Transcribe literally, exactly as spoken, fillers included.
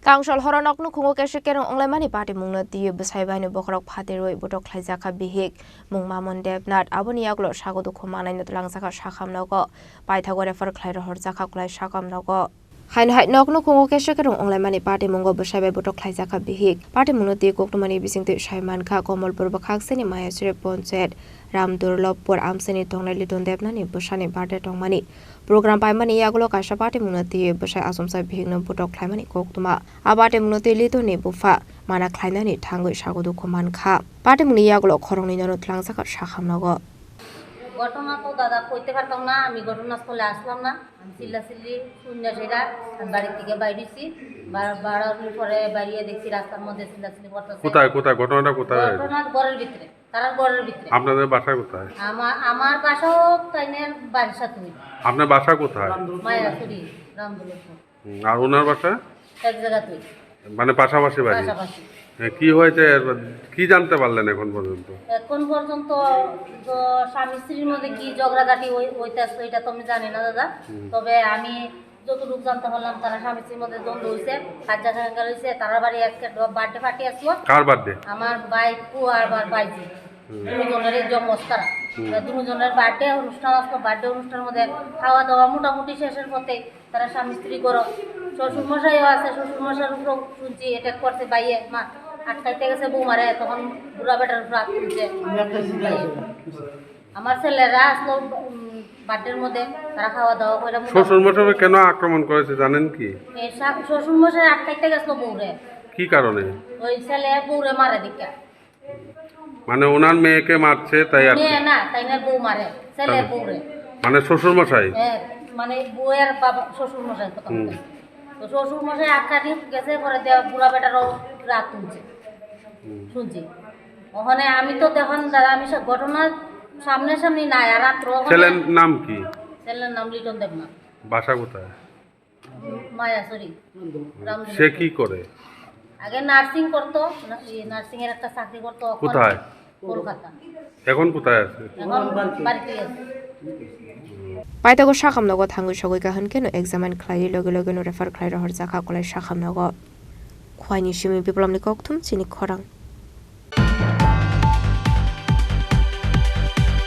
Kangshol horo nok nukhungo kesik kereng wnglaimani patimungno twiwi bwsai baini bokhorok phatirwi butok khlaijakha bihik mung Mamon Debnath. Aboni yagulo sago dukhu manai no twlangjakha sakham nogo. Paithago refer khlai rohorjakha kwlai sakham nogo. Haino hai nok nukhungo kesik kereng wnglaimani patimungo bwsai bai butok khlaijakha bihik. Patimungno twi koktwmani bisingtwi sai mankha Komolpur bwkhakseni Mayasuri Ponchayat Ramdurlobpur amchaini tongnai Liton Debnathni bwsani birthday tongmani. Program paimani yagulo kaisa patimungno twiwi bwsai achomsa bihikno butok khlaimani koktwma. A patimungno twi Litonni bupha mana khlainani thangwi sago dukhu mankha. Patimungni yagulo khoroknwi nono twlangjakha sakham nogo. ঘটনা তো দাদা কইতে পারতাম না, আমি ঘটনাস্থলে আসলাম না। আমি চিল্লাচিল্লি শুনে সেটা আমি বাড়ি থেকে বাইরেছি। বার-, বাড়ানোর পরে বাইরে দেখছি রাস্তার মধ্যে চিল্লাচিল্লি করতেছে। কোথায়, কোথায়? ঘটনাটা কোথায় হয়েছে? ঘটনা ঘরের ভিতরে, তারার ঘরের ভিতরে। আপনাদের বাসা কোথায়? আমার, আমার বাসাও তাইনের বাসার সাথে। আপনার বাসা কোথায়? মায়াসুরি, রামদুল্লাপুর। হুম, আর ওনার বাসা? এক জায়গাতেই। মানে পাশাপাশি বাড়ি? পাশাপাশি। হ্যাঁ, কি হয়েছে, কি জানতে পারলেন এখন পর্যন্ত? এখন পর্যন্ত তো স্বামী স্ত্রীর মধ্যে কি ঝগড়াঝাটি হই-, হইতে আসতো, এটা তো আমি জানি না, দাদা। হুম। তবে আমি যতটুকু জানতে পারলাম, তারা স্বামী স্ত্রীর মধ্যে দ্বন্দ্ব হইছে, কাজিয়া কাঙ্গাল হইছে, তারার বাড়ি আজকে বার্থডে পার্টি আসলো। কার বার্থডে? আমার ভাই, পু আর আমার ভাইজি। হুম। দুজনের জন্মস্থান। হুম। তা দুজনের বার্থডে অনুষ্ঠান আসলো, বার্থডে অনুষ্ঠানের মধ্যে খাওয়া দাওয়া মোটামুটি শেষের পথে তারা স্বামী স্ত্রী করো। শ্বশুর মশাইও আছে, শ্বশুর মশাইর উপরেও শুনছি অ্যাটাক করছে ভাইয়ে, মা আটকাইতে গেছে বৌমারে, তখন বুড়া বেটার উপরে হাত তুলছে। আমি একটা জিনিস আছে। আমার ছেলেরা আসলো, উম, বার্থডের মধ্যে, তারা খাওয়া দাওয়া করে মোটামুটি শ্বশুর মশাই কেন আক্রমণ করেছে জানেন কি? এই শা-, শ্বশুর মশাই আটকাইতে গেছিল বউরে। কি কারণে? ওই ছেলে বউরে মারে দিকে। মানে ওনার মেয়েকে মারছে তাই আর কি? মেয়ে না, তাই না, বউ মারে, ছেলে তাই। বউরে। মানে শ্বশুর মশাই? হ্যাঁ, মানে বউয়ের বাবা, শ্বশুর মশাই কথা হুম। বলতে। তো শ্বশুর মশাই আটকানি গেছে, পরে দেওয়া বুড়া বেটারও রাত তুলছে। হুম। শুনছি। ওখানে আমি তো তখন দাদা, আমি সব ঘটনা সামনাসামনি নাই, আর রাত্র ওখানে ছেলের নাম কি? ছেলের নাম লিটন দেবনাথ। বাসা কোথায়? মায়াসুরি। রামদুল। সে কি করে? আগে নার্সিং করতো, না-, এই নার্সিং এর একটা চাকরি করতো, এখন কোথায়? কলকাতা। এখন কোথায় আছে? এখন বাড়িতে আছে। Paithago sakham nogo thangwi sogwi kaham kheno examine khlaiwi loge loge no refer khlai rohor jakha kwlai sakham nogo. Khwaini simi Biplopni kokthum chini khorang.